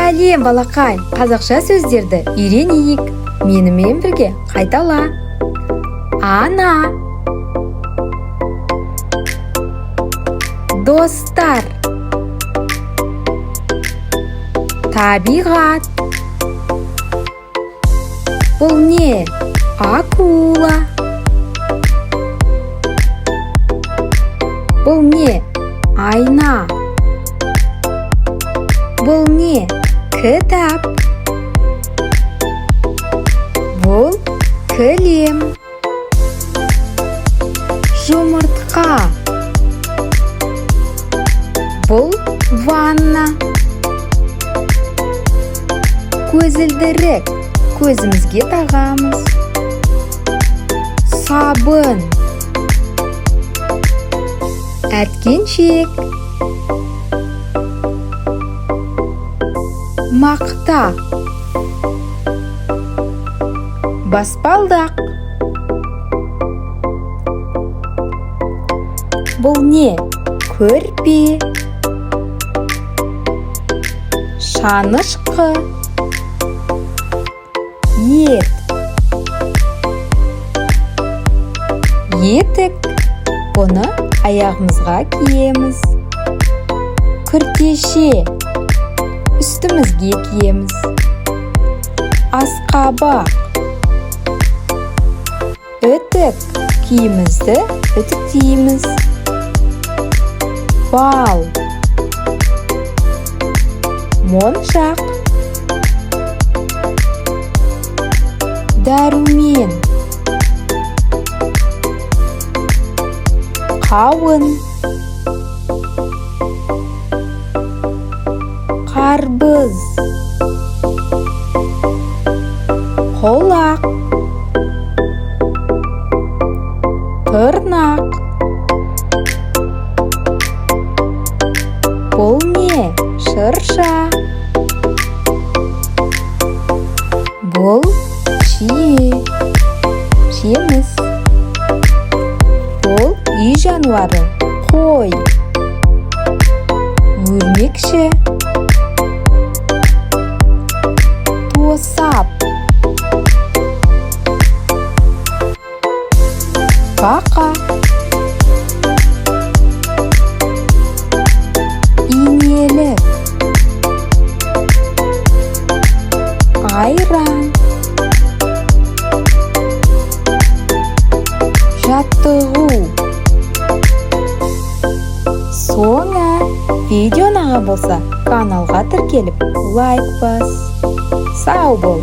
Сәлем, балақай! Қазақша сөздерді үйренейік. Менімен бірге қайтала. Ана. Достар. Табиғат. Бұл не? Акула. Бұл не? Айна. Бұл не? Кітап. Бұл кілем. Жұмыртқа. Бұл ванна. Көзілдірік. Көзімізге тағамыз. Сабын. Әткеншек. Мақта. Баспалдақ. Бұл не? Көрпе. Шанышқы. Ет. Етік. Бұны аяғымызға киеміз. Күртеше. Үстімізге киеміз. Асқабақ. Үтік. Киімізді үтіктейміз. Бал. Моншақ. Дәрумен. Қауын. Қарбыз. Құлақ. Тырнақ. Бұл не? Шырша. Бұл шие. Жеміс. Бұл үй жануары. Қой. Өрмекші. Тосап. Бақа. Инелік. Айран. Жаттығу. Соңы. Видео ұнаған болса, каналға тіркеліп, лайк бас. Сау бол!